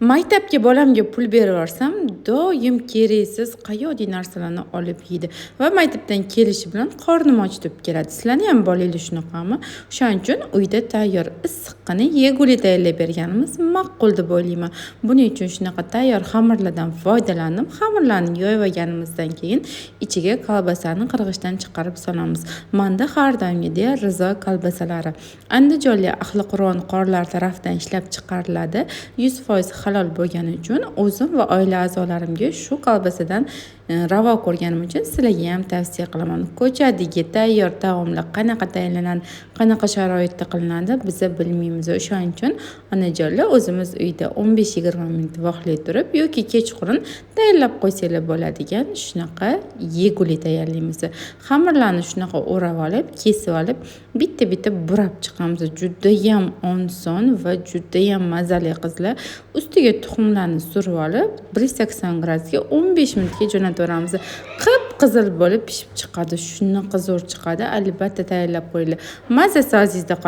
Maktabga bolamga pul bervorsam, doim keraksiz qayoqdagi narsalarni olib yeydi va maktabdan kelishi bilan qornim och deb keladi. Sizlarni ham bolanglar shunaqami? O'shaning uchun uyda tayyor issiqqina yegulik tayyorlab berganimiz ma'qul deb o'ylayman. Buning uchun shunaqa tayyor xamirlardan foydalanib, xamirlarni yoyib olganimizdan keyin ichiga kolbasani qirg'ichdan chiqarib solamiz. Manda har doimgidek Rizo kolbasalari. Andijonlik ahli Qur'on qorilar tarafidan ishlab chiqariladi. 100% halol bo'lgani uchun o'zim va oila a'zolarimga shu kolbasadan ravo ko'rganim uchun sizlarga ham tavsiya qilaman. Ko'chadagi tayyor taomlar qanaqa tayyorlanadi, qanaqa sharoitda qilinadi biza bilmaymiz. O'shaning uchun onajonlar o'zimiz uyda 15-20 minut vaqtli turib yoki kechqurun tayyorlab qo'ysanglar bo'ladigan shunaqa yegulik tayyorlaymiz. Xamirlarni shunaqa o'rab olib, kesib olib, bitta-bitta burab chiqamiz. Judayam oson va judayam mazali qizlar. Ustiga tuxumlarni surib olib, 180 gradusga 15 minutga jo'nataveramiz. Qip-qizil bo'lib pishib chiqadi. Shunaqa zo'r chiqadi. Albatta tayyorlab qo'yinglar. Mazasi o'zingizda qoladi.